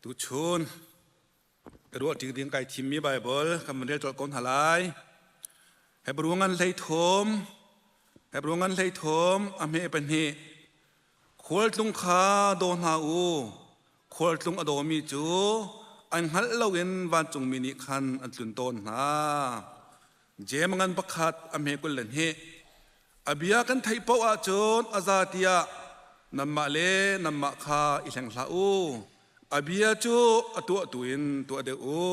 Tuchun ka ruah ṭing ding kai thimmi Baibal kan van rel colh ko hna lai. Hebru ngan 13, Hebru ngan 13 a hme pahnih. Khualtlung kha daw hna u. Khualtlung a dawmi cu an hngalh loin vancungmi nih khan an tlun tawn hna. Jeim ngan pakhat a hme 22. A bia kan theih paoh ahcun a za tiah nanmah le nanmah kha i hleng hlah u. A bia cu a tuahtu in tuah deuh u.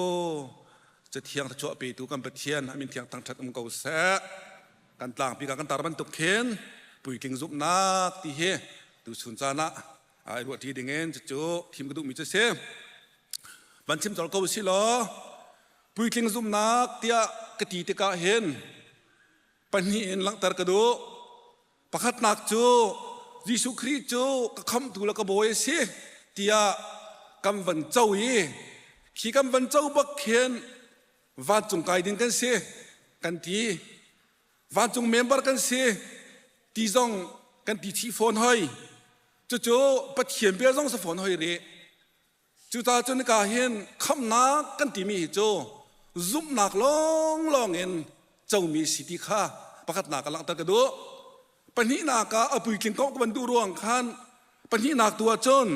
Cathiang thluachuah petu kan Pathian a min thiang thangṭhat um ko seh. Kan tlangpi ka kan tar bantuk khin puitling zumhnak ti hi tuchun caan ah ai ruahṭi dingin cucu thim ka duhmi cu si. Van chim colh ko si law puitling zumhnak tiah ka ti tikah hin pahnih in langhter ka duh. Pakhatnak cu Jesuh Khrih cu ka khamhtu le ka bawi a si tiah kan van co i khi kan van co bak khin vancung kai ding kan si kan ti. Vancung member kan si ti zong kan ti chih fawn hoi. Cucu Pathian bia zong si fawn hoi rih. Cucaah cun hika hin khamhnak kan timi hi cu zumhnak lawnglawng in comi si ti kha pakhatnak ah langhter ka duh. Pahnihnak ah a puitling kong ka van duh ruang khan pahnihnak tu ahcun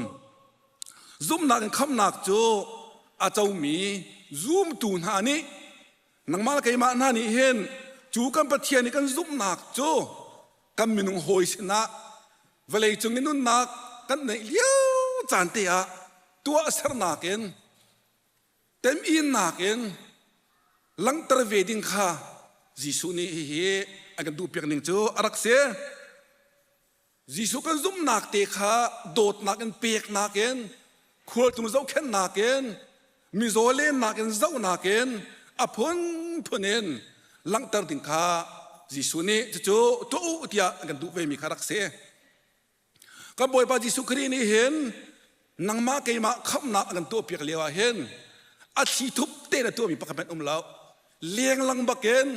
zumhnak in khamhnak cu a comi zumtu hna nih nangmah le keimah hna nih hin cu kan Pathian i kan zumhnak cu kan minung hawi sinah vawlei cung i nunnak kan neih lio caan te ah tuahsernak in teminnak in langhter ve ding kha Jesuh nih hihi a kan duhpiak ning cu a rak si. Jesuh kan zumhnak te kha dawtnak in peknak in khualtlung zohkhenhnak in mizaw lennak in zohnak in a phunphun in langhter ding kha Jesuh nih cucu tuah u tiah an kan duh vemi kha rak si. Kan Bawipa Jesuh Khrih nih hin nangmah keimah khamhnak a kan tuahpiak lio ah hin a thli thup tein a tuahmi pakhat hmanh um lo. Lenglang bakin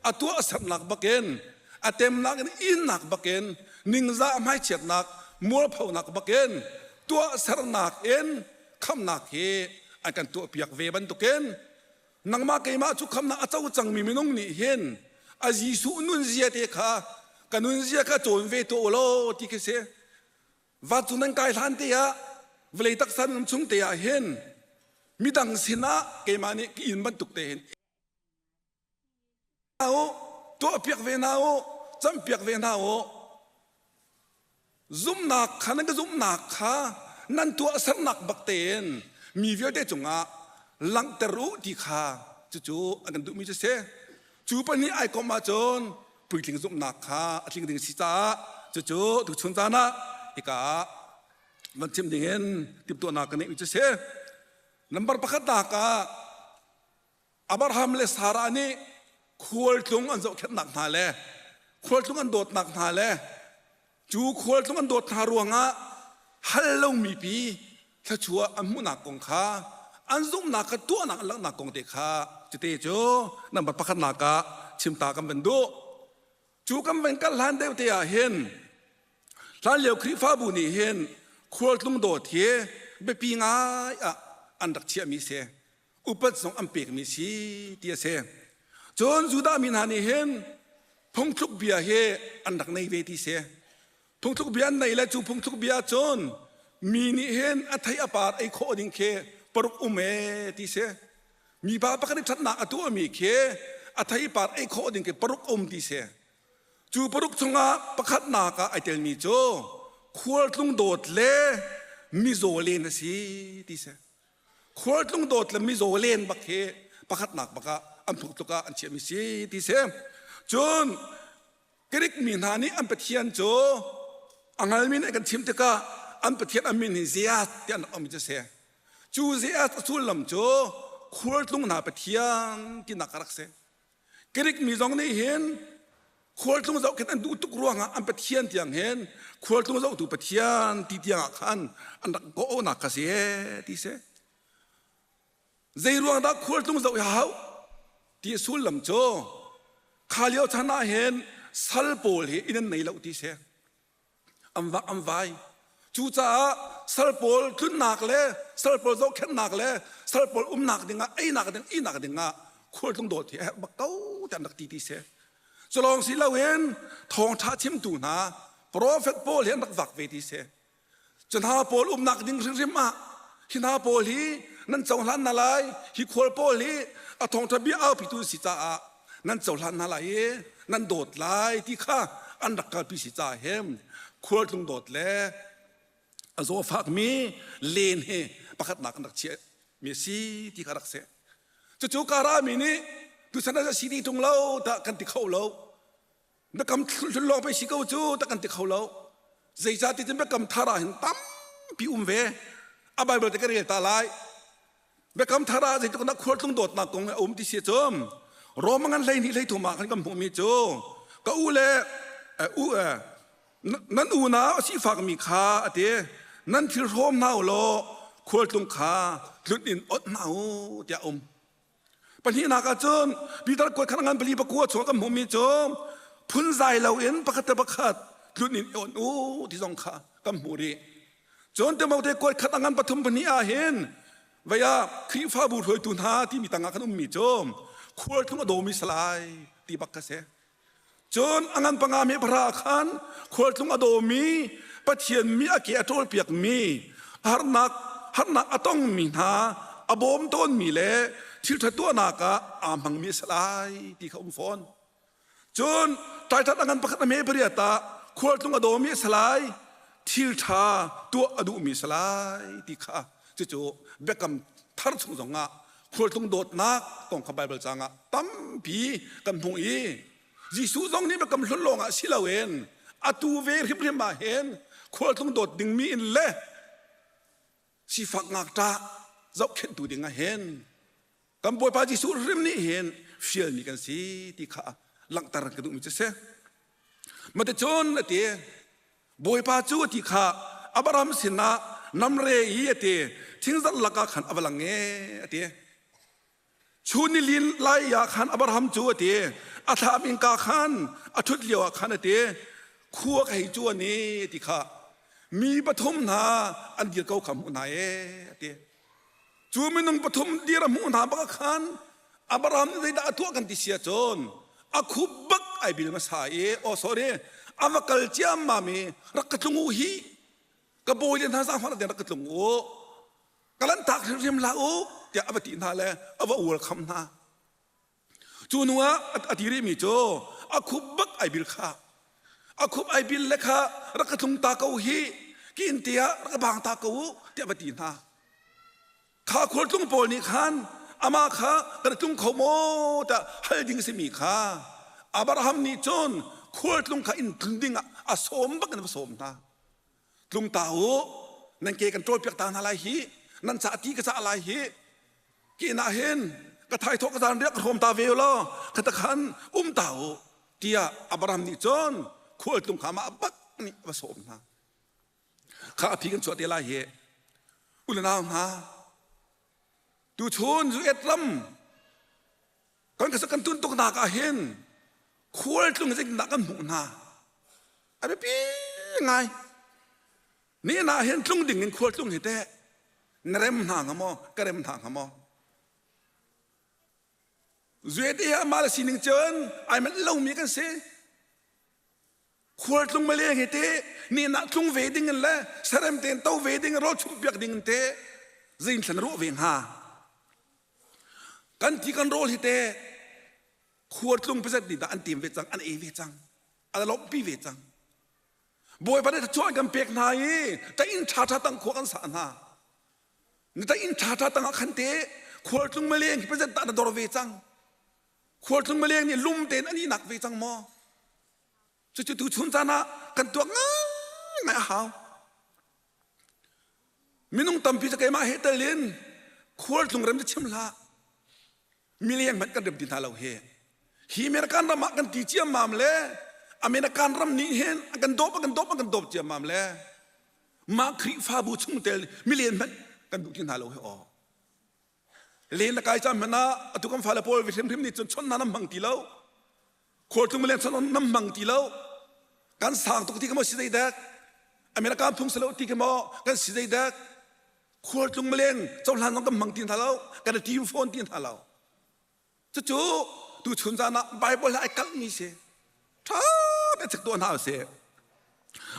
a tuahsernak bakin a temnak in innak bakin ningzah hmaichiatnak mualphonak bakin tuahsernak in khamnak hi an kan tuahpiak ve bantukin nangmah keimah cu khamnak a co cangmi minung nih hin a Jesuh nunzia te kha ka nunzia kha cawn ve tuah u law ti khi si. Vancung nan kai hlan te ah vawlei taksa nan chung te ah hin midang sinah keimah nih ka inn bantuk te hin u tuahpiak ve hna u campiak ve hna u Zumhnak kha nan ka zumhnak kha nan tuahsernak bak tein mi vialte cungah langhter u ti kha cucu an kan duhmi cu si. Cu pahnih ai komh ahcun puitling zumhnak kha a tling ding si caah cucu tuchun caan ah hika ah van chim dingin timhtuahnak ka neihmi cu si. Number pakhat nak ah Abraham le Sarah nih khualtlung an zohkhenhnak hna le khualtlung an dawtnak hna le cu khualtlung an dawt hna ruangah hal lomi pi thluachuah an hmuhnak kong kha an zumhnak kha tuahnak an langhnak kong te kha cite cu number pakhatnak ah chimta kan van duh. Cu kan van kal hlan deuh te ah hin hlanlio Khrihfabu nih hin khualtlung dawt hi biapi ngai ah an rak chiahmi si. Upat zong an pekmi si ti a si. Cun Judah mi hna nih hin phungthluk bia hi an rak nei ve ti si. Phungthluk bia an nei le cu phungthluk bia cun mi nih hin a thei a par ei khawh ding khi paruk um e ti si. Mipa pakhat nih ṭhatnak a tuahmi khi a theipar ei khawh ding khi paruk um ti si. Cu paruk chungah pakhatnak ah ai telmi cu khualtlung dawt le mizaw len a si ti si. Khualtlung dawt le mizaw len bak hi pakhatnak bak ah an phungtluk ah an chiahmi si ti si. Cun Greek mi hna nih an pathian cu a ngalmi nih kan chim tikah an pathian an min hi Zeus tiah an rak auhmi cu a si. Cu Zeus a sullam cu khualtlung hna pathian tinak a rak si. Greek mi zong nih hin khualtlung zohkhenh an duh tuk ruangah an pathian tiang hin khualtlung zohtu pathian ti tiang ah khan an rak kawhnak kha si ti si. Zei ruang dah khualtlung zoh hi hau ti sullam cu kha lio chan ah hin sal pawl hi inn an nei lo ti si. An vak an vai. Cucaah sal pawl tlunnak le sal pawl zohkhenhnak le sal pawl umnak dingah einak ding ihnak dingah khualtlung dawt hi a herh bak ko tiah an rak ti ti si. Culawng si loin thawngṭha chimtu hna profet pawl hi an rak vak ve ti si. Cu hna pawl umnak ding hrimhrim ah hi hna pawl hi nan cohlan hna lai, hi khual pawl hi a thawngṭha bia aupitu si caah nan cohlan hna lai i nan dawt lai ti kha an rak kalpi si caah hin khualtlung dawt le a zawfakmi len hi pakhatnak an rak chiah mi a si ti kha rak si. Cucu Kara mi nih tuchan ah si ti ṭung lo dah kan ti kho lo. Biakam hlun lawng pei si ko cu tak kan ti kho lo. Zeicah ti cun biakam thar ah hin tampi um ve. A Bible te ka rel ta lai. Biakam thar ah zeitluk na khualtlung dawtnak kong a um ti si cu Roma ngan 12 13 ah khan kan hmuhmi cu ka u le u nan unau a sifakmi kha a ti nan thil hrawm hna u law khualtlung kha tlunh in ot hna u tiah um. Pahnihnak ah cun Peter kuat khan ngan pali pakua chung kan hmuhmi cu phunzai loin pakhat le pakhat tlun in on u ti zong kha kan hmuh rih. Cun Timote kuat khat a ngan pathum pahnih ah hin vei ah Khrihfabu hruaitu hna timi tangah kan ummi cu khualtlung a dawmi salai ti bak kha si. Cun a ngan panga mi pahra khan khualtlung a dawmi Pathian mi a ke a ṭawlpiakmi harnak harnak a tongmi hna a bawm tawnmi le thilṭha tuahnak ah aa hmangmi a si lai ti kha um fawn. Cun ṭaiṭat a ngan pakhat a hme pariat ah khualtlung a dawmi a si lai, thilṭha tuah a duhmi a si lai ti kha cucu biakam thar chung zongah khualtlung dawtnak kong kha Baibal caang ah tampi kan hmuh i Jesuh zong nih biakam hlun lawng ah si loin atu ve hrimhrim ah hin khualtlung dawt dingmi in le sifak ngakṭah zohkhenhtu ding ah hin kan Bawipa Jesuh hrim nih hin fialmi kan si ti kha langhter ka duhmi cu si. Maticun a ti Bawipa cu a ti kha Abraham sinah namre i a ti thingzarh lakah khan a va lang e a ti. Chun ni lin lai ah khan Abraham cu a ti a thlam innka khan a ṭhut lio ah khan a ti khua ka hei cuan i a ti kha mi pathum hna an dir ko kha hmuh hna e a ti. Cu minung pathum dir a hmuh hna bak khan Abraham nih zeidah a tuah kan ti si ahcun a khup bak ai bil hmasa i oh sorry a va kal ciammam i rak ka tlung u hi ka bawi le hna zaangfah rak ka tlung u ka lanhtak hrimhrim hlah u tiah a va ti hna le a va ual kham hna. Cu hnu ah a ti rihmi cu a khup bak ai bil kha a khup ai bil le kha rak ka tlung ta ko hi ki inn te ah rak ka bang ta ko u tiah va ti hna. Kha khualtlung pawl nih khan amah kha kan tlung kho maw tiah hal ding simi kha Abraham nih cun khualtlung kha inn tlun ding ah a sawm bak in va sawm hna. Tlung ta u, nan ke kan ṭawlpiak ta hna lai hi, nan ca ti ka cah lai hi, Kehna hin ka thaithawh ka zanriah ka hrawm ta ve law khata khan um ta u tiah Abraham nih cun khualtlung kha mah bak nih a va sawm hna. Kha a phi kan chuah te lai hi u le nau hna tuchun US ram kan kan tun tuk nak ah hin khualtlung zeitindah kan hmuh hna a biapi ngai Nihin ah hin tlung ding in khual tlung hi teh na rem hna hnga maw ka rem hna hnga maw zuet i amah le sining cun ai manh lomi kan si khual tlung maleng hi te nihin ah tlung ve ding in le sarem tein to ve ding in rawl chumh piak ding in te zein thlan ruah ve hnga kan ti kan rawl hi te khual tlung pazat nih dah an tim ve cang an ei ve cang an lawmhpi ve cang Bawipa nih thluachuah an kan pek hna i ta inn ṭhaṭha tang khua kan sah hna. Na ta inn ṭhaṭha tang ah khan te khualtlung maleng hi pazet dah na dor ve cang. Khualtlung maleng nih lum tein an ihnak ve cang maw? Cucu tu chun caan ah kan tuak ngaingai a hau. Minung tampi cu keimah he tel in khualtlung rem cu chim hlah. Mileng hmanh kan rem ti hna lo hi. Hi American ram ah kan ti ciammam le American ram nih hin a kan dawp a kan dawp a kan dawp ciammam le mah Khrihfabu chungtel milian hmanh kan duh ti hna lo hi aw. Len le kai caan hmanh ah atu kan fale pawl vi hrimhrim nih cun chon hna nam hmang ti lo. Khualtlung milian chon nam hmang ti lo. Kan sang tuk ti ka maw si zei dek. America phung si lo ti khi maw kan si zei dek khualtlung maleng cohlan zong kan hmang ti hna lo kan i tim fawn ti hna lo cucu tuchun zan ah Bible he ai kalhmi si ṭha te chek tuah hna usih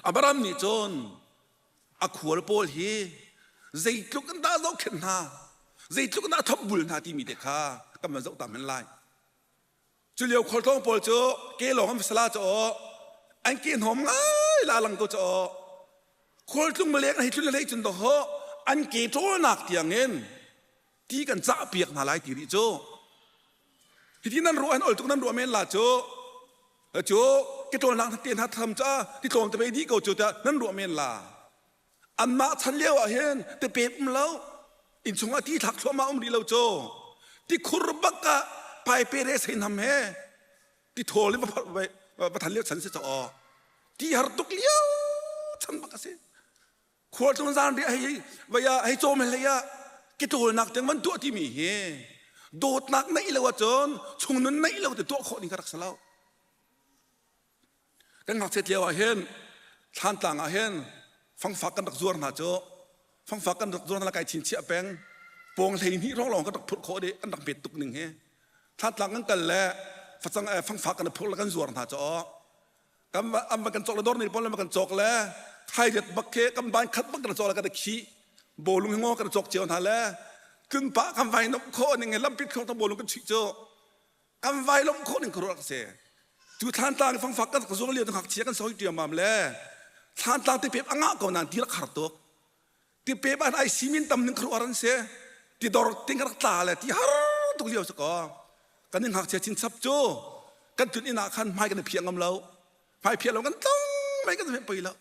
Abraham nih cun a khual pawl hi zeitluk in dah zohkhenh hna zeitluk in dah thopbul hna timi te kha kan van zoh ta men lai Cu lio khualtlawng pawl cu ke lawng an sala cu an ke hnawm ngai la lang ko cu khualtlung maleng hei tlun hlei cun doho an ke ṭawlnak tiangin ti kan cah piak hna lai ti rih cu hiti nan ruah an ol tuk nan ruah men la cu cu ke ṭawlnak te hna tham ca ti tlawm te dih ko cu tiah nan ruah men la Anmah chan lio ah hin tipep um lo, innchung ah ti thlak thluahmah um rih lo cu. Tikhur bak ah paipe re seinam he tithawl in va than lio chan si caw. Ti har tuk lio chan bak a si. Khualtlung zan riah hei vaya hei cawm hlei ah kitawlnak tiang van tuah timi hi dawtnak neih lo ahcun chungnun neih lo te tuah khawh ding ka rak si lo. Kan ngakchiat lio ah hin Thlantlang ah hin fangfak kan rak zuar hna cu fangfak kan rak zuar hna kai chinchiah peng pawng 12 hrawng lawng kan rak phurh khawh dih an rak bet tuk ning hi Thlantlang kan kal le facang fangfak kan phurh le kan zuar hna cu kan an van kan cawk le dawr ni pawl kan cawk le thairiat bak khi kan ban khat bak kan cawk le kan khi bawlung hi ngo kan cawk cio hna le tlun pah kan vai nok khawh ning lampi thlong ta bawlung kan chuih cu Kan vai lawmh khawh ning khuaruah ka si. Cu Thlantlang fangfak kan rak zuang lio ngakchia kan soi ṭiamam le Thlantlang tipep a ngah ko nain ti rak har tuk. Tipep ah ai simin tam ning khuaruah an si. Tidor ting rak tla le ti har tuk lio si ko. Kan in ngakchia chinchap cu kan tlun inn ah khan hmai kan i phiah ngam lo. Hmai phiah lo kan tlong mei kan pei lo.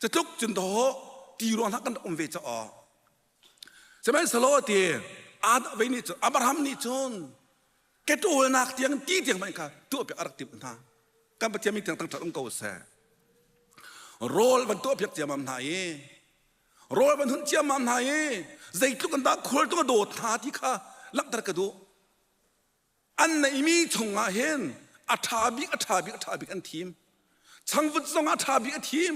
Catluk cun dawh ti ruang hna kan rak um ve caw. Sihmanhsehlaw ti Ad nih cun Abraham nih cun ketawlnak tiang ti tiang hmanh kha tuahpiak a rak timh hna. Kan Pathian min tiang thangṭhat um ko seh. Rawl van tuahpiak ciammam hna i rawl van hunh ciammam hna i zeitluk an dah khualtlung a dawt hna ti kha langhter ka duh. An neihmi chungah hin a ṭha bik a ṭha bik a ṭha bik an thim. Changvut zong a ṭha bik a thim.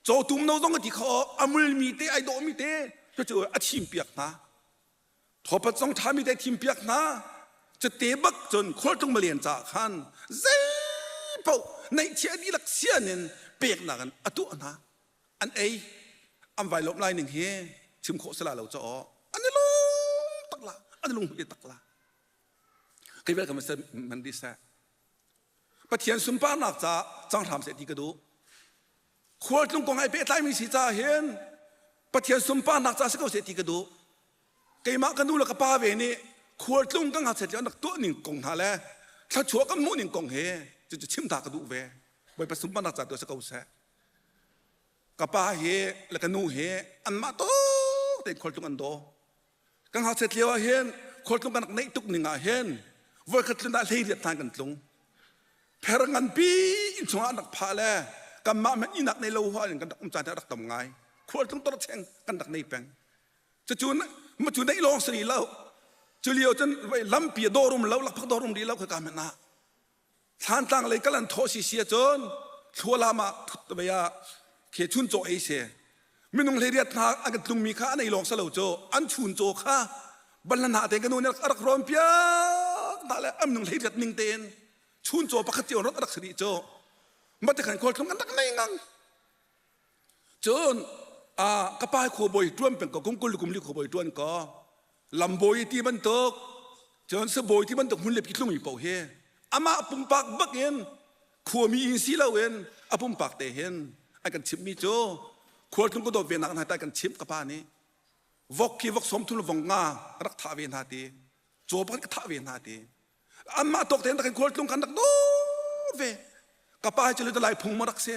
Cawtum no zong a ti kho a mulmi te ai dawhmi te cucu a thim piak hna. Thawpat zong ṭhami te thim piak hna. Cute bak cun khualtlung malian caah khan zei paoh neihchiah dihlak sian in peknak in a tuah hna. An ei an vai lawmh lai ning hi chim khawh si la lo caw an i lawm tak la an i lunghmuih tak la. Kei vel ka man di seh. Pathian sunparnak ca cang hram seh ti ka duh. Khualtlung kong ai pehtlaimi si caah hin Pathian sunparnak ca si ko seh ti ka duh. Keimah ka nu le ka pa ve nih khualtlung ka ngakchiat lio an rak tuah ning kong hna le thluachuah kan hmuh ning kong he cucu chim ta ka duh ve. Bawipa sunparnak ca tu si ko seh. Ka pa he le ka nu he anmah tawk tein khualtlung an daw. Ka ngakchiat lio ah hin khualtlung kan rak neih tuk ning ah hin voikhat tlun ah 18 hlan kan tlung. Pher nganpi inn chungah an rak phah le kanmah hmanh ihnak nei lo hua in kan rak um caan rak tam ngai. Khualtlung torcheng kan rak nei peng. Cucu cu neih lawng si rih lo. Cu lio cun lampi a dawr um lo, lakphak dawr um rih lo khaka hmanh ah. Thlantlang lei kal an thawh si si ahcun thlualam ah thut vei ah khe chuncaw ei si. Minung 18 hna an kan tlungmi kha an ei lawng si lo cu an chuncaw kha banhla hna tein ka nu nih a rak rawn piak hna le an minung 18 ning tein chuncaw pakhat cio rat a rak si dih cu. Mah ti khan khualtlung kan rak nei ngang. Cun ka pa khuabawi ṭuan peng ko kum 20 kum li khuabawi ṭuan ko lambawi ti bantuk cun sibawi ti bantuk hmun le tlungmi paoh hi amah pumpak bak in khuami in si loin a pumpak te hin an kan chimhmi cu khualtlung ka dawt ve nak hna ta kan chimh ka pa nih vok khi vok 30 vong nga rak thah ve hna ti caw pakhat ka thah ve hna ti anmah tawk tein rak khualtlung kan rak dawt ve ka pa cu le lai phung ma rak si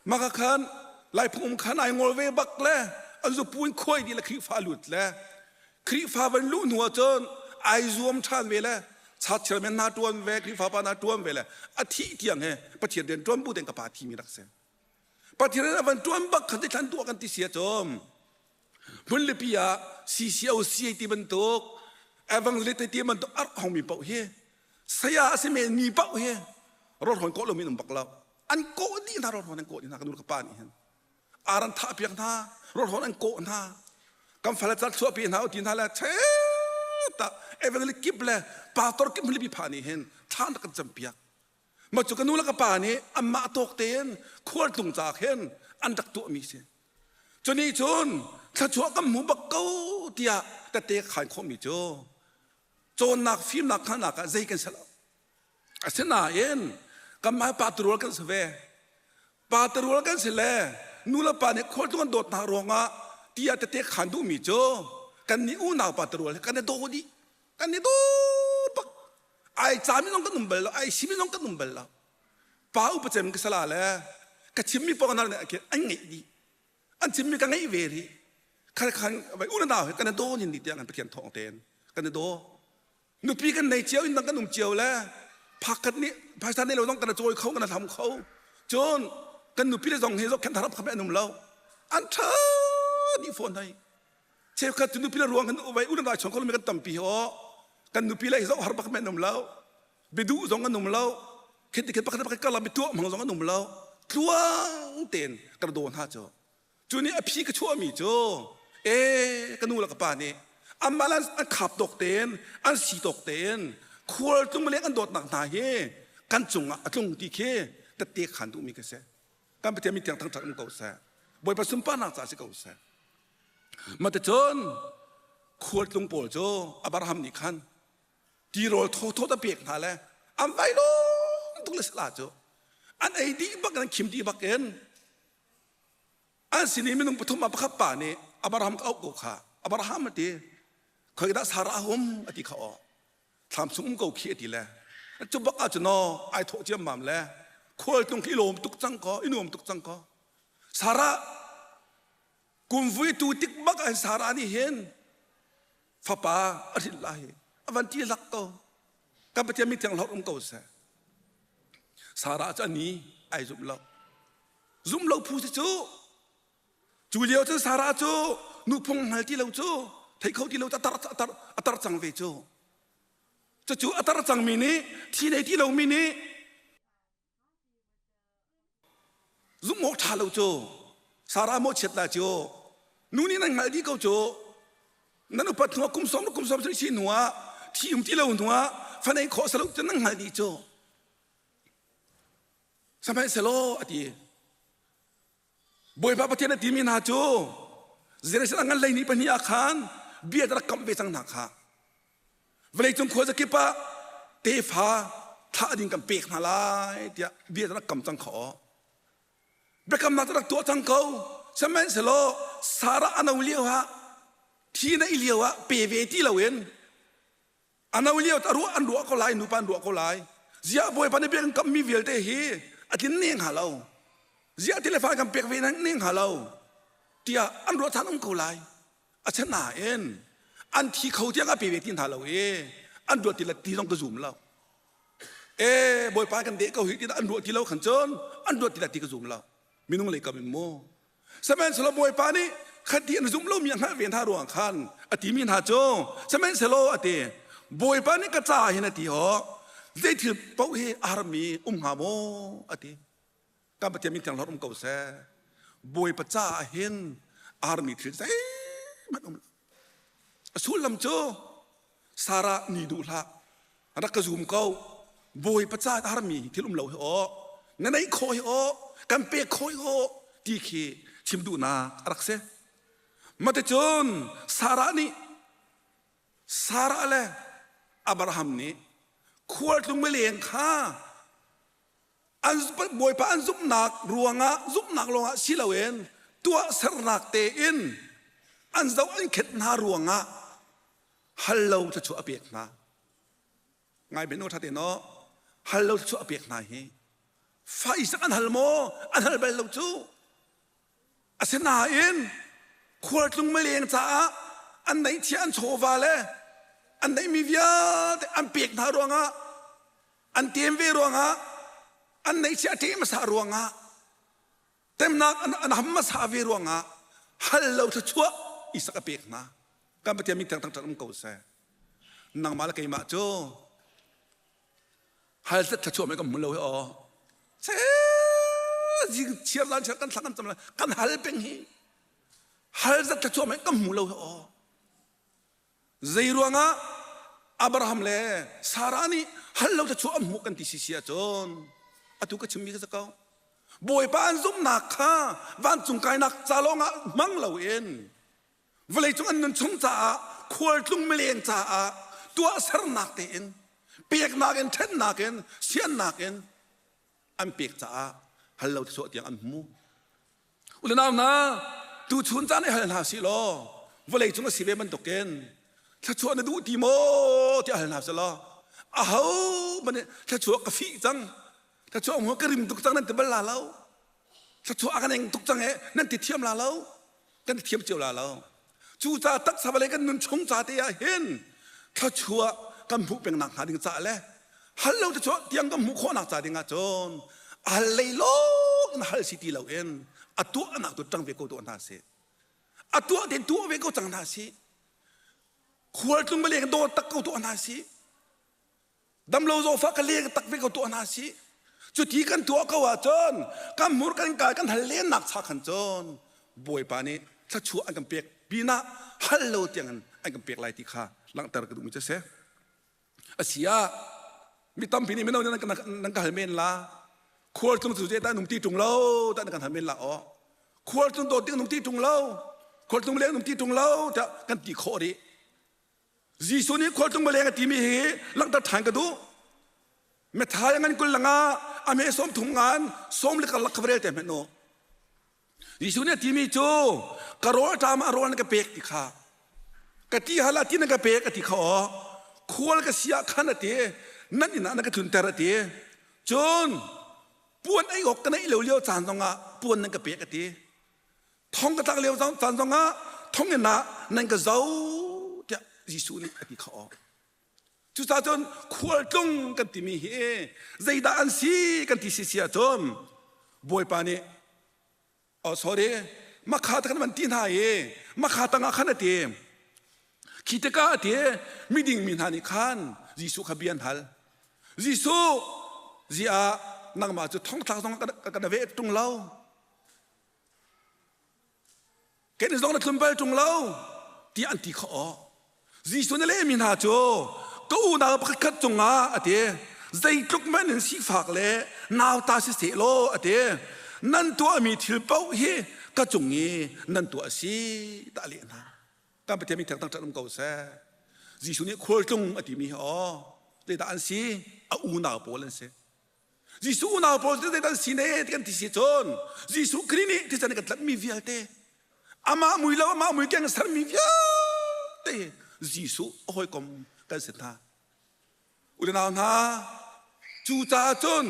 maka khan lai phung um khan ai ngol ve bak le an zu pu in khuai di le Khrihfa lut le Khrihfa van luh hnu ahcun ai zuam ṭhan ve le chat chairman hna ṭuan ve Khrihfa pa hna ṭuan ve le a thih tiang he Pathian rian ṭuan bu tein ka pa thi mi rak si Pathian rian a van ṭuan bak khan thlan tuah kan ti si ahcun Hmunlipi ah CCOC ti bantuk evangelist ti bantuk arh hongmi paoh hi saya a si men mi paoh hi rawlhawn kawh lomi an um bak lo. An kawh dih hna rawlhawn an kawh dih hna ka nu le ka pa nih hin. Ar an thah piak hna, rawlhawn an kawh hna. Kan fale car chuahpi hna u ti hna le ta evangelic kip le pastor kip hmulipi pha nih hin thla an rak kan campiak. Mah cu ka nu le ka pa nih anmah tawk tein khualtlung ca khin an rak tuahmi si. Cu nih cun thluachuah kan hmu bak ko tiah tette khaan khawhmi cu cawnnak fimnak hngalhnak ah zei kan si lo. Asinain kanmah pa turual kan si ve. Pa turual kan si le nu le pa nih khualtlung an dawt hna ruangah tiah tette khaan duhmi cu kan nih unau pa turual he kan i daw dih. Kan i daw bak. Ai cami zong kan um bal lo, ai simi zong kan um bal lo. Pa upa cem ka sala le ka chimmi paoh an ngeih dih. An chimmi ka ngeih ve rih. Khan khan vai u na nau he kan i daw nin ni tiang an Pathian thawng tein kan i daw. Nupi kan nei cio in dang kan um cio le phakhat nih phaisa nei lo zong kan cawi kho kan hlam kho. Cun kan nupi le zong hi zohkhenh harap kha an um lo. An ṭha dih fawn hei. Cheukhat cu nupi le ruang kan vai u na nau chong kho lomi kan tampi aw. Kan nupi le hi zoh har bak men um lo. Biaduh zong an um lo. Khin ti khin pakhat pakhat karlak mi tuah hmang zong an um lo. Tluang tein kan daw hna cu. Cu nih a phi ka chuahmi cu ee ka nu le ka pa nih anmah le an khap tawk tein an si tawk tein khual tlung leng an dawtnak hna hi kan cungah a tlung ti khi tette khan duhmi ka si. Kan Pathian min thiang thangṭhat um ko seh. Bawipa sunparnak ca si ko seh. Maticun khualtlung pawl cu Abraham nih khan tirawl thawthaw ta pek hna le an vai lawm tuk le sala cu an ei dih bak an khim dih bak in an sin i minung pathum ah pakhat pa nih Abraham ka auh ko kha Abraham a ti khoi dah Sarah a um a ti kha aw thlam chung um ko khi a ti le cu bak ah cun aw ai thawh ciammam le khualtlung khi i lawm tuk cang ko i nuam tuk cang ko Sarah kum vui tu tik bak ah Sarah nih hin fapa a hrin lai a van ti lak ko kan Pathian mi thiang hlorh um ko seh Sarah cu a ni ai zumh lo zumh lo phu si cu cu lio cun Sarah cu nuphung hngal ti lo cu thei kho ti lo a tar a tar a tar cang ve cu cucu a tar cangmi nih thi nei ti lomi nih Zumh awk ṭha lo cu Sarah mawhchiat la cu nu nih nan hngalh dih ko cu nan upat hnuah kum sawm kum sawm si hnuah thi um ti lo hnuah fa nei khawh salo cu nan hngalh dih cu sihmanhsehlaw a ti Bawipa Pathian a timi hna cu Jerusalem ngan lei ni pahnih ah khan bia rak kamh ve cang hna kha vawleicung khuazakip ah tefa thlah ding kan pek hna lai tiah bia rak kam cang kha aw biakamnak rak tuah cang ko sihmanhsehlaw Sarah a no lio ah thi na i lio ah pe ve ti loin a no lio a ruah an ruah ko lai nupa an ruah ko lai ziah bawipa nih bia kan kammi vialte hi a tlin ne hnga lo ziah ti le fa kan pek ve ne hnga lo tiah an ruah than um ko lai asinain an thi kho tiang a pe ve ti hna lo i an ruah ti le ti zong ka zum lo e bawipa kan deh ko hi ti an ruah ti lo khan cun an ruah ti le ti ka zum lo minung lei kam in mu Sihmanhsehlaw Bawipa nih khati an zumh lomi a hngalh ve hna ruang khan a timi hna cu sihmanhsehlaw a ti Bawipa nih ka caah hin a ti hawk zei thil paoh hi a harmi um hnga maw a ti kan Pathian min thiang um ko seh Bawipa caah hin a harmi thil zeihmanh um lo a sullam cu Sarah ni duh hlah rak ka zum ko Bawipa ca a harmi thil um lo hi aw na neih khawh hi aw kan pek khawh hi aw ti khi chim duhnak a rak si maticun Sarah nih Sarah le Abraham nih khualtlung mileng kha an Bawipa an zumhnak ruangah zumhnak lawngah si loin tuahsernak tein an zoh an khet hna ruangah hal lo thluachuah a pek hna ngai ben ṭha te no hal lo thluachuah a pek hna hi fa Isak an hal maw an hal bal lo cu asinain khualtlung mileng caah an neihchia an chawva le an neihmi vialte an pek hna ruangah an tem ve ruangah an neihchia a ṭeh hmasa ruangah temnak an ham hmasa ve ruangah hal lo thluachuah Isak a pek hna kan Pathian min thiang thangṭhat um ko seh nangmah le keimah cu hal zet thluachuah mei kan hmu lo hi aw. Zing chiar zan chiar kan thla kan cam kan hal peng hi. Hal zat thluachuah mei kan hmu lo hi aw. Zei ruangah Abraham le Sarah nih hal lo thluachuah an hmuh kan ti sisi ahcun atu ka chimmi ka si ko. Bawipa an zumhnak kha vancung kainak ca lawngah hmang loin vawleicung an nun chung caah khualtlung mileng caah tuahsernak tein peknak in ṭhennak in siannak in an pek caah hal lo thluachuah tiang an hmu. U le nau hna, tuchun caan i hal hna sih law vawlei cung a si ve bantukin thluachuah na duh ti maw tiah hal hna sih law aho hmanh nih thluachuah ka fih cang thluachuah hmu ka rim tuk cang nan ti bal la lo thluachuah a kan eng tuk cang e nan ti thiam la lo kan ti thiam cio la lo Cucaah taksa vawlei kan nun chung ca te ah hin thluachuah kan hmuh peng nak hnga ding ca le hal lo thluachuah tiang kan hmuh khawhnak ca ding ah cun hal lei lawng in hal si ti lo in a tuahnak tu ṭang ve ko tuah hna sih. A tuah te tuah ve ko cang hna sih. Khualtlung bale kan dawt tak ko tuah hna sih. Damlo zawfah ka leng tak ve ko tuah hna sih. Cuti kan tuah ko ahcun kan hmur kan kai kan hal lennak cha khan cun Bawipa nih thluachuah an kan pek pinah hal lo tiang in an kan pek lai ti kha langhter ka duhmi cu a si. A si ah mi tampi nih mino nih nan ka hal men la khualtlung cu zeidah nung ti ṭung lo dah nan kan hal men la aw khualtlung dawt ding nung ti ṭung lo khualtlung leng nung ti ṭung lo tiah kan ti khawh rih Jesuh nih khualtlung maleng a timi hi langhter ṭhan ka duh. Matthai ngan kul langah a me sawm thum ngan sawm le karlak kha va rel te hmanh u. Jesuh nih a timi cu ka rawl ṭam ah rawl na ka pek ti kha ka ti hal ah ti na ka pek a ti kha aw khual ka si ah khan a ti nan inn ah na ka tlunter a ti cun puan ei awk ka neih lo lio caan zongah puan nan ka pek a ti Thong ka tlak lio caan zongah thonginn ah nan ka zo tiah Jesuh nih a ti kha awk. Cucaah cun khualtlung kan timi hi zeidah an si kan ti si si ahcun Bawipa nih oh sorry makha te kan van ti hna i makha tangah khan a ti khi tikah a ti miding mi hna nih khan Jesuh kha bia an hal Jesuh ziah nangmah cu thongthlak zong kan ve ṭung lo Kei zong na tlun bal ṭung lo tiah an ti khawh. Jesuh nih lehmi hna cu ka unau pakhatkhat cungah a ti zeitluk hmanh in sifak le nauta si seh law a ti nan tuahmi thil paoh hi ka cung i nan tuah a si tah leh hna. Kan Pathian min thangṭhat um ko seh. Jesuh nih khualtlung a timi hi aw zeidah an si? A unau pawl an si. Jesuh unau pawl cu zeidah an si ne ti kan ti si cun Jesuh Khrih nih thisen kan tlanhmi vialte amah mui lo amah mui keng sermi vialte Jesuh a hawikom kan si hna. U le nau hna cucaah cun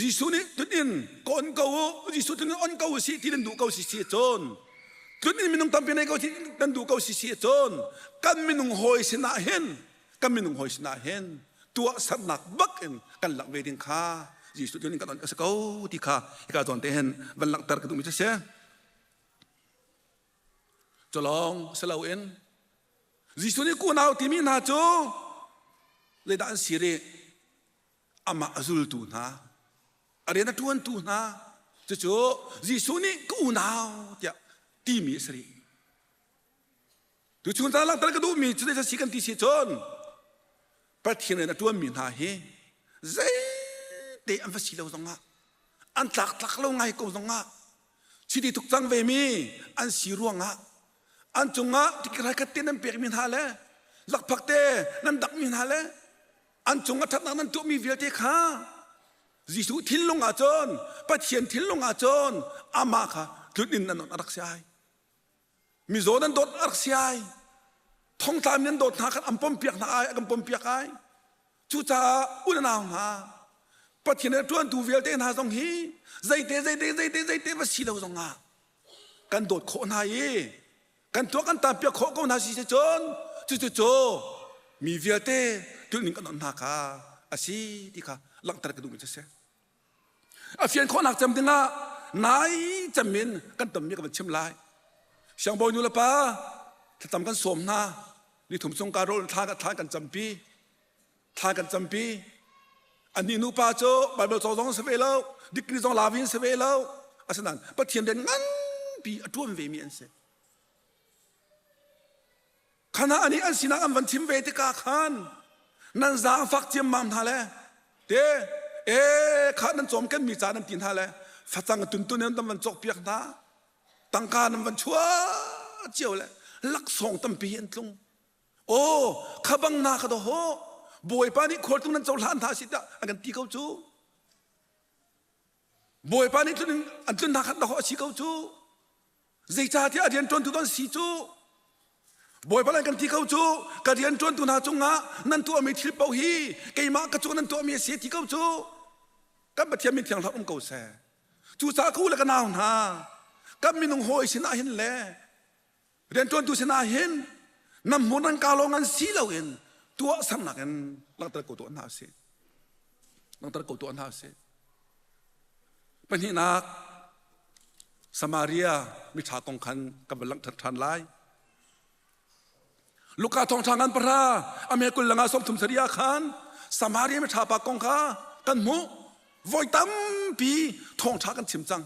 Jesuh nih tlun in ka on ko u Jesuh tlun in on ko u si ti nan duh ko si si cun tlun in minung tampi nei ko si nan duh ko si si cun kan minung hawi sinah hin kan minung hawi sinah hin tuahsernak bak in kan langh ve ding kha Jesuh cu ning kan on a si ko ti kha hika zawn te hin van langhter ka duhmi cu si. Culawng si loin Jesuh nih kunau timi hna cu zeidah an si rih? Amah a zultu hna, a rian a ṭuantu hna, cucu Jesuh nih ka unau tiah timi a si rih. Tuchun caan langhter ka duhmi cu zei si kan ti si cun Pathian rian a ṭuanmi hna hi zeite an va si lo zongah an tlaktlak lo ngai ko zongah chiti tuk cang vemi an si ruangah an cungah tikrai khat te nan pekmi hna le lakphak te nan dakmi hna le an cungah ṭhatnak nan tuahmi vialte kha Jesuh thinlung ah cun Pathian thinlung ah cun amah kha tlun in nan a rak si ai. Mizaw nan dawt a rak si ai. Thongtla nan dawt hna khan an pompiak hna ai, a kan pompiak ai. Cucaah u le nau hna, Pathian a ṭuantu vialte hna zong hi zeite zeite zeite zeite va si lo zongah kan dawt khawh hna i kan tuah kan tanpiak khawh ko hna si si cun cucu cu mi vialte tulning kan on hna kha a si ti kha langhter ka duhmi cu a si. A fian khawhnak cem dingah nai cem in kan tonmi ka van chim lai. Siangbawi nu le pa thlacam kan sawm hna. Nithum chung ka rawl thla thla kan campi. Thla kan campi. Annih nupa cu Baibal caw zong si ve lo, degree zong la ve si ve lo. Asinain Pathian rian nganpi a ṭuan ve mi an si. Khana anih an sinak an van chim ve tikah khan nan zaangfak ciammam hna le te e kha nan cawm kenmi ca nan ti hna le facang tuntun in nan van cawkpiak hna tangka nan van chuah cio le laksawng tampi an tlung aw kha bang na kha daw bawipa nih khualtung nan cohlan hna si tiah an kan ti ko cu bawipa nih tlun an tlun hna khat daw a si ko cu Zeicahtiah a rianṭuantu an si cu Bawipa nih kan ti ko cu ka rianṭuantu hna cungah nan tuahmi thil paoh hi keimah ka cung nan tuahmi a si ti ko cu kan Pathian min thiang hlah um ko seh. Cucaah ka u le ka nau hna kan minung hawi sinah hin le rianṭuantu sinah hin nan hmun nan ka lawng an si loin tuahsernak in langhter ko tuah hna usih. Langhter ko tuah hna usih. Pahnihnak Samaria miṭha kong khan kan van langhter ṭhan lai. Luka thawngṭha ngan pahra a me kul langa 30 sarih ah khan Samaria miṭha pa kong kha kan hmuh. Voi tampi thawngṭha kan chim cang.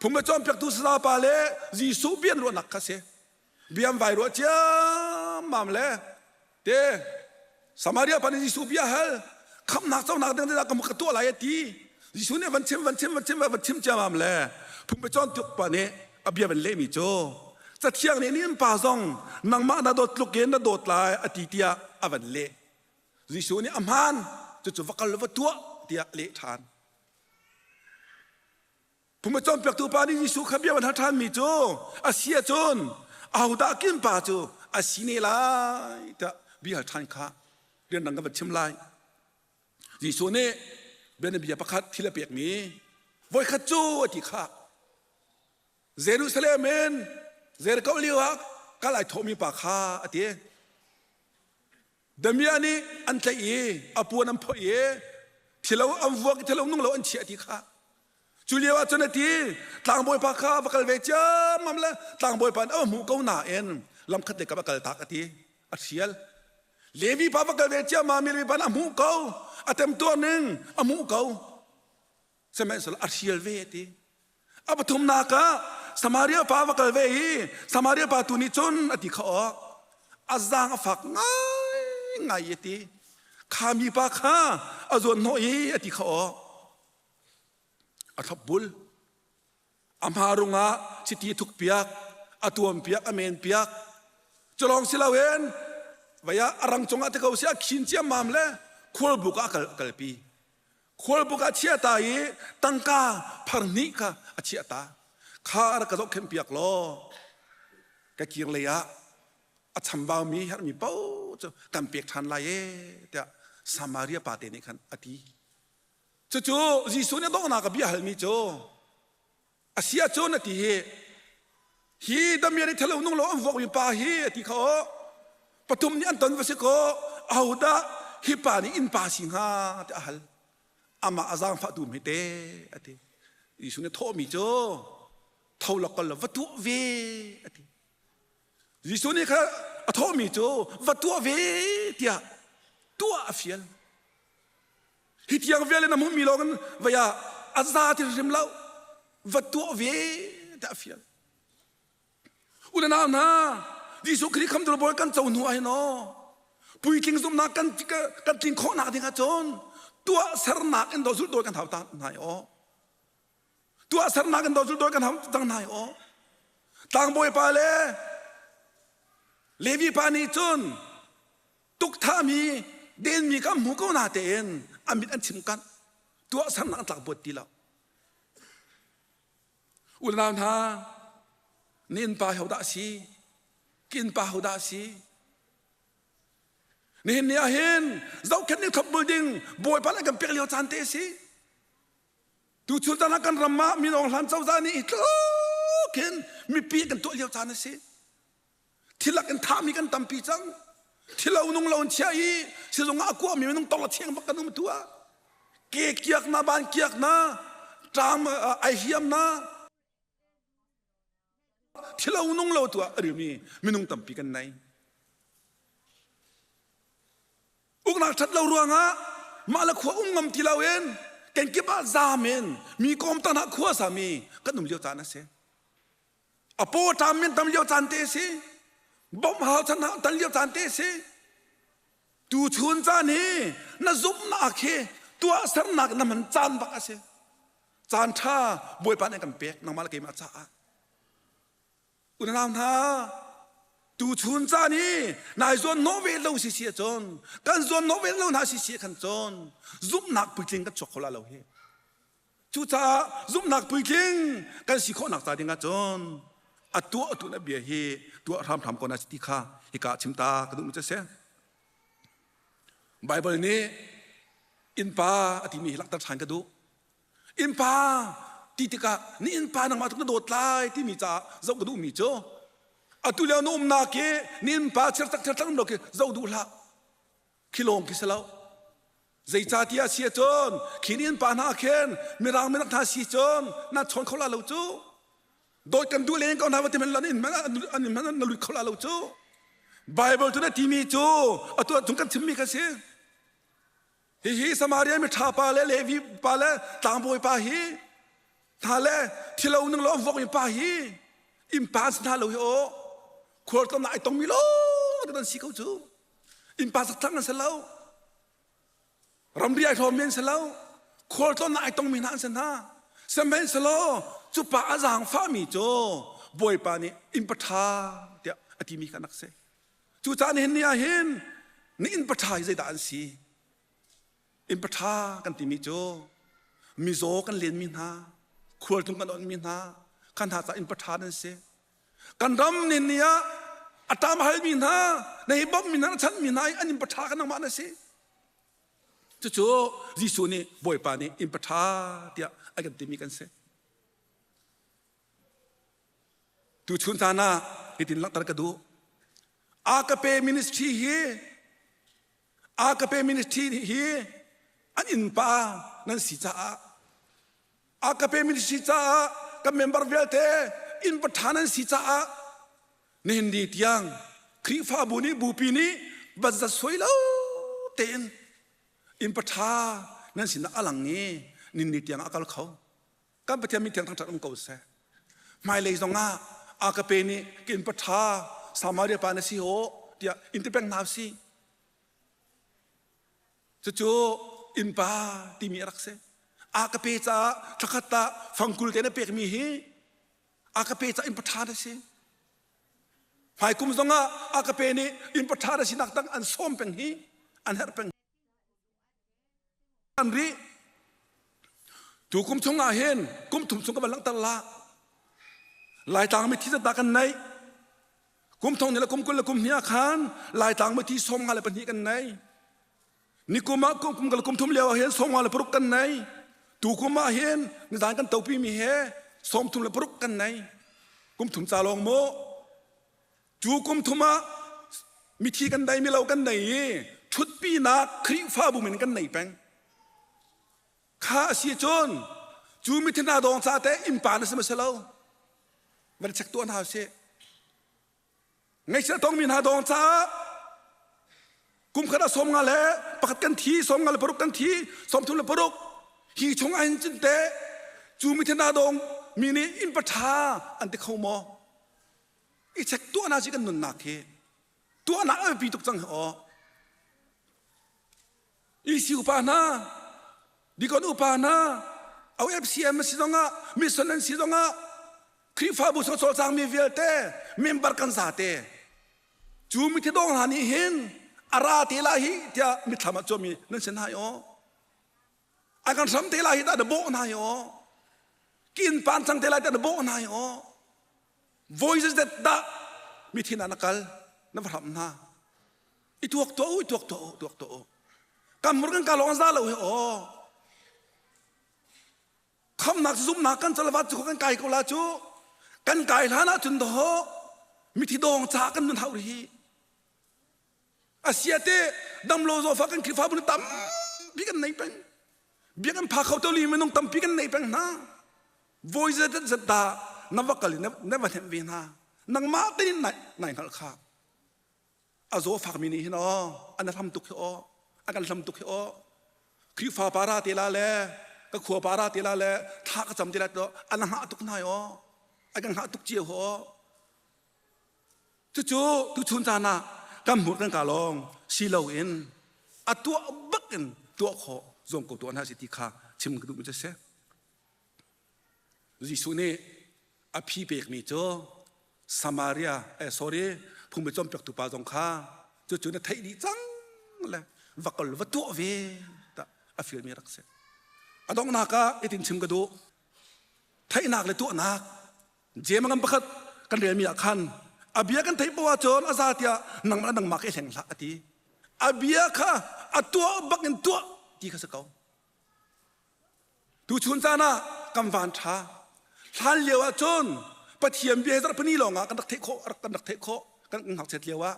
Phung a cawnpiaktu sasa pa le Jesuh bian ruahnak kha si. Biam vai ruah ciammam le te Samaria pa nih Jesuh bia hal khamnak conak ding dah ka tuah lai a ti. Jesuh nih van chim van chim van chim van chim ciammam le phung bia cawnpiak pa nih a bia van lehmi cu Cathiang nih nin pa zong nangmah na dawt tluk in na dawt lai a ti tiah a van leh. Jesuh nih a hmaan cucu va kal va tuah tiah leh ṭhan. Phung a cawnpiaktu pa nih Jesuh kha bia van hal ṭhanmi cu a si ahcun ahodah kin pa cu a si ne lai tiah bia hal ṭhan kha rianrang kan van chim lai. Jesuh nih bianabia pakhat thil a pekmi voikhat cu a ti kha Jerusalem in Jericho lio ah kal ai thawhmi pa kha a ti. Damiah nih an tlaih i a puan an phoih i thilo an vuak i thilo nung lo an chiah ti kha cu lio ah cun a ti tlangbawipa kha va kal ve ciammam le tlangbawipa nih a hmuh ko nain lamkhat lei kam a kal tak a ti a hrial Levi pa va kal ve ciammam mi Levi pa nih a hmuh ko a temtuar ning a hmuh ko sihmanhsehlaw a hrial ve a ti A pathumnak ah Samaria pa va kal ve i Samaria pa tu nih cun a ti kha awk a zaang a fak ngaingai a ti. Kha mipa kha a zuan hnawh i a ti kha awk a thlopbul. A hmarung ah chiti a thukpiak, a tuampiak, a menpiak. Culawng si loin vei ah a rang cungah te ko si a khin ciammam le khualbuk ah a kal kalpi. Khualbuk ah chiah ta i tangka phar hnih kha a chiah ta. Kha rak ka zohkhenh piak law ka kir lei ah a chambaumi herhmi paoh cu kan pek ṭhan lai ee tiah Samaria pa te nih khan a ti. Cucu Jesuh nih donghnak a bia halmi cu A si ahcun a ti hi hi damian i thalo nung lo an vuakmi pa hi a ti kha aw pathum nih an ton va si kaw ahodah hi pa nih innpa si hnga tiah a hal amah a zaangfahtu hmete a ti Jesuh nih thawhmi cu tho law kal law va tuah ve a ti Jesuh nih kha a thawhmi cu va tuah ve tiah tuah a fial Hi tiang vial in a hmuhmi lawng in vei ah a za ti hrim lo va tuah ve tiah a fial. U le nau hna, Jesuh Khrih khamtu Bawi kan co hnu ah hin aw puitling zumhnak kan kan tlin khawhnak ding ahcun tuahsernak in do zulh dawi kan hau ta hna i aw. Tuahsernak in do zulh dawi kan hau cang hna i aw. Tlangbawi pa le Levi pa nih cun Tukthami denmi kan hmu ko na tein a mit an chim kanh tuahsernak an tlakbuat ti lo. Unau hna, na innpa hodah a si? Ka innpa hodah a si? Nihin ni ah hin zohkhenh ning thlopbul ding Bawipa nih kan pek lio caan te a si. Tuchun caan ah kan ram ah Min Aung Hlaing cozah nih hi tluk hin mipi kan tuah lio caan a si. Thilak in thahmi kan tampi cang. Thilo nung lo in chiah i sizung ah a kuahmi minung tong le cheng bak kan um tu ah. Ke kiak na, ban kiak na, ṭam ai hiam na. Thilo nung lo tu ah a rimi minung tampi kan nei. Uknak ṭhat lo ruangah mah le khua um ngam ti loin kenkip ah zaam in mi kawm tan ah khua sami kan um lio caan a si. A paw ṭam min tam lio caan te a si. Bawmh hau chan tan lio caan te a si. Tu chun caan hi na zumhnak hi tuahsernak na hman caan bak a si. Caan ṭha Bawipa nih kan pek nangmah le keimah caah. Unau hna, tuchun caan hi nai zuan nawh ve lo si si ahcun kan zuan nawh ve lo hna si si khan cun zumhnak puitling kan chuak kho la lo hi. Cucaah zumhnak puitling kan si khawhnak ca ding ahcun a tuah tu na bia hi tuah hramhram ko na si ti kha hika chim ta ka duhmi cu a si. Bible nih innpa a timi hi langhter ṭhan ka duh. Innpa ti tikah ni innpa nangmah tuk na dawt lai timi caah zoh ka duhmi cu atu lio na umnak hi ni innpa chirtak chirtak um lo khi zoh duh hlah. Khi lawng khi si lo. Zeicahtiah si ahcun khi ni innpa hna khin mirang minak hna si cun na chawn kho la lo cu. Dawt kan duh len ko hna va ti hmanh an inn hmanh na lut kho la lo cu. Bible cu na timi cu atu ahcun kan chimmi kha si. Hihi Samaria mi ṭha pa le Levi pa le tlangbawi pa hi hna le thilo ning lo vok mi pa hi innpa an si hna lo hi aw khualtlawn ai tongmi lawng te an si ko cu innpa sakthlang an si lo ramri ai hlawmmi an si lo khualtlawn ai tongmi hna an si hna sihmanhsehlaw cu pa a zaangfahmi cu Bawipa nih innpa ṭha tiah a timi kha an rak si Cucaah nihin ni ah hin na innpa ṭha hi zeidah an si? Innpa ṭha kan timi cu mizaw kan lenmi hna, khualtlung kan onhmi hna, kha hna caah innpa ṭha nan si. Kan ram nihin ni ah a ṭam halmi hna, na hi bawmhmi hna, na chanhmi hna i an innpa ṭha kan nangmah na si. Cucu Jesuh nih Bawipa nih innpa ṭha tiah a kan timi kan si. Tuchun caan ah hitin langhter ka duh. Agape ministry hi Agape ministry hi an innpa nan si caah Agape ministry caah kan member vialte innpa ṭha nan si caah nihin ni tiang Khrihfabu nih bupi nih van zat suai lo tein innpa ṭha nan sinak a lang i nihin ni tiang a kal kho. Kan Pathian min thiang thangṭhat um ko seh. Hmailei zongah a ka pe nih ka innpa ṭha Samaria pa na si haw tiah in ti peng hna usih. Cucu innpa timi a rak si. A ka pe caah thlakhat ah fangkul te na pekmi hi a ka pe caah innpa ṭha na si. Hmaikum zongah a ka pe nih innpa ṭha na sinak tang an sawm peng hi an herh peng. An rih. Tu kum chung ah hin kum thum chung ka van langhter la. Laitlang mithi zat dah kan neih. Kum thong ni le kum 20 le kum hnih ah khan Laitlang mithi 52 kan nei. Nikum ah kum kum kum thum lio ah hin 56 kan nei. Tu kum ah hin nizan kan topi mi he 36 kan nei. Kum thum ca lawng mu. Cu kum thum ah mithi kan dai mi lo kan nei i ṭhutpinak Khrihfabu min kan nei peng. Kha a si cun cu mithi hna dawng ca te innpa na si ma si lo? Van check tuah hna usih. Ngaihchiat tongmi hna dawng caah kum khat ah 51 kan thi, 56 kan thi, 36 hi chung ah hin cun teh cu mithi hna dawng mi nih innpa ṭha an ti kho maw? I check tuahnak si kan nunnak hi tuahnak a biapi tuk cang hi aw. EC upa hna, Deacon upa hna, OFCM si zongah, mission an si zongah, Khrihfabu chung cawlcangmi vialte member kan zate cu mithi dawng hna nih hin a ra te lai hi tiah mitthlam ah cuami nan si hna hi aw. A kan hram te lai hi dah na bawh hna hi aw. Kin pan cang te lai tiah na bawh hna hi aw. Voi zeizat dah mithi ah na kal na va hramh hna i tuak tuah u i tuak tuah u tuak tuah u kan mur kan ka lawng za lo hi aw khamnak zumnak kan calavat cu kan kai ko la cu kan kai hlan ah cun daw mithi dawng ca kan nun hau hi asiate damlo zawfa kan Khrihfabu ni tampi kan nei peng biakinn pha kho to li minung tampi kan nei peng hna voi zat zat dah na va kal i na va hnemh ve hna nangmah tein nai hngalh kha a zaw fakmi nih hin aw an hlam tuk hi aw a kan hlam tuk hi aw. Khrihfa pa ra te la le ka khua pa ra te la le thla ka cam te la to an hngah tuk hna yo a kan hngah tuk cio ho. Cucu tuchun caan ah kan hmur kan ka lawng si loin a tuah bak in tuah khawh zuam ko tuah hna si ti kha chim ka duhmi cu a si. Jesuh nih a phi pekmi cu Samaria eh sorry phungbi cawnpiaktu pa zong kha cucu na theih dih cang le va kal va tuah ve tah a fialmi rak si. A donghnak ah itin chim ka duh. Theihnak le tuahnak Jeim ngam pakhat kan relmi ah khan a bia kan theih poah ahcun a za tiah nangmah nangmah ka i hleng hlah a ti. A bia kha a tuah bak in tuah ti kha si ko. Tuchun caan ah kan van ṭha. Hlan lio ah cun Pathian bia hi zarhpini lawng ah kan rak theih khawh kan rak theih khawh kan ngakchiat lio ah.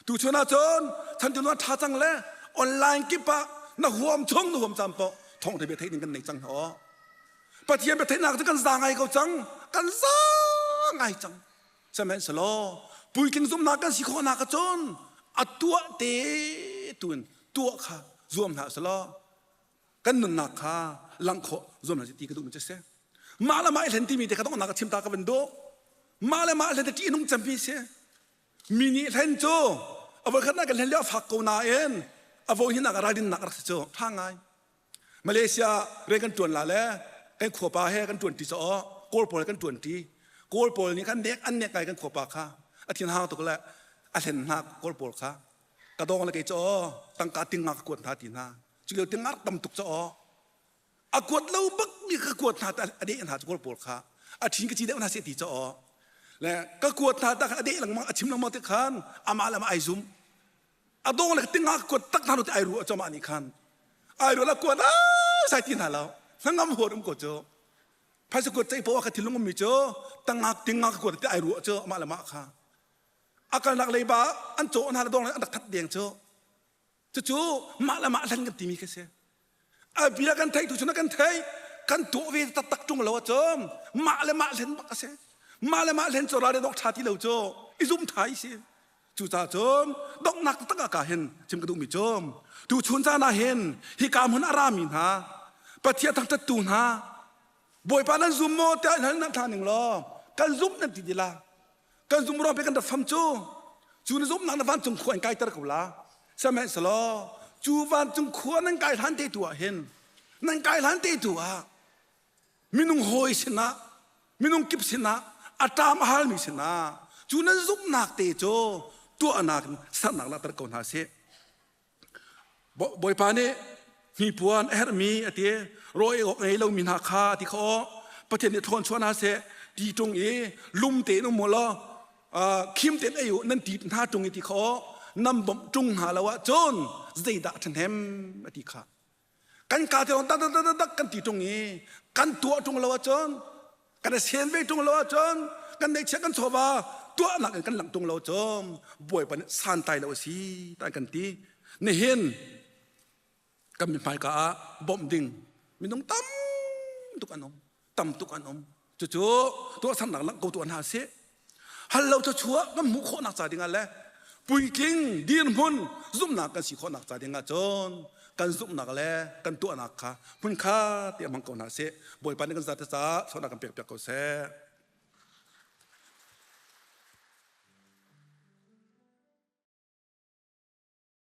Tuchun ah cun chantiluan ṭha cang le online kip ah na huam chung na huam caan paoh thawngṭha bia theih ding kan nei cang hna. Pathian bia theihnak cu kan za ngai ko cang. Kan za ngai cang. Sihmanhsehlaw puitling zumhnak kan si khawhnak ahcun a tuah te tuin tuah kha zuam hna selaw kan nunnak kha langh khawh zuam hna ti ka duhmi cu a si. Mah le mah i hlen timi te kha donghnak ka chim ta ka van duh. Mah le mah hlen te ṭih nung cemmi si. Mi nih hlen cu a voikhatnak kan hlen lio a fak ko nain a voi hnihnak ah ralrinnak a rak si cu ṭha ngai. Malaysia rian kan ṭuan la le kan khuapa he kan ṭuanṭi caw Kawl pawl he kan ṭuanṭi. Kawl pawl nih khan nek an nek ngai kan khuapa kha a thin hang tuk le a hlen hna Kawl pawl kha ka dong le kei caw tangka tinga ka kuat hna ti hna. Cu lio tinga rak tam tuk caw a kuat lo bak mi ka kuat hna ta a deh hna cu kawl pawl kha a ṭhin ka ci deuh hna seh ti caw le ka kuat hna ta a deh lengmang a chim lengmang te khan amah le amah ai zum a dong le tinga ka kuat tak hna lo ti ai ruah chama nih khan ai ruah la kuat a sai ti hna lo hnangam huar um ko cu phaisa kuat cei poah ka thinlung ummi cu tangak tinga ka kuat ti ai ruah cu amah le mah kha a kalnak leiba an cawh hna le dong le an rak that deng cu Cucu mah le mah hlen kan timi khi si. A bia kan theih tu cun kan theih kan tuah ve taktak ṭung lo ahcun mah le mah hlen bak a si. Mah le mah hlen cu ral dok ṭha ti lo cu i zum tha i si. Cucaah cun donghnak taktak ah ka hin chim ka duhmi cu tu chun caan ah hin hika hmun a rami hna Pathian thangṭhattu hna Bawipa nan zum maw tiah hal nan thla ning law kan zumh nan ti dila kan zum ruang pe kan rat fam cu cu na zumhnak na vancung khua in kaiter ko la sihmanhsehlaw cu vancung khua nan kai hlan te tu ah hin nan kai hlan te tu ah minung hawi sinah minung kip sinah a ṭam a halmi sinah cu nan zumhnak te cu tuahnak in sernak langhter ko hna sih. Bawipa nih hnipuan a herhmi a ti rawl ei awk ngei lomi hna kha a ti kho Pathian nih thawn chuah hna seh ti ṭung i lum tein um u law khim tein ei u nan ti hna ṭung i ti kho nan bawmh ṭung hna lo ahcun zeidah a ṭhahnem a ti kha kan ka te tak tak tak tak kan ti ṭung i kan tuah ṭung lo ahcun kan i sen ve ṭung lo ahcun kan neihchiah kan chawva tuahnak in kan langh ṭung lo cun Bawipa nih santlai lo a si ta kan ti nihin kan mi hmaika ah bawmh ding minung tam tuk an um tam tuk an um cucu tuahsernak langh ko tuah hna sih hal lo thluachuah kan hmuh khawhnak ca dingah le puitling dirhmun zumhnak kan si khawhnak ca dingah cun kan zumhnak le kan tuahnak kha hmunkhat te hmang ko hna sih Bawipa nih kan zate caah thluachuahnak kan pek piak ko seh.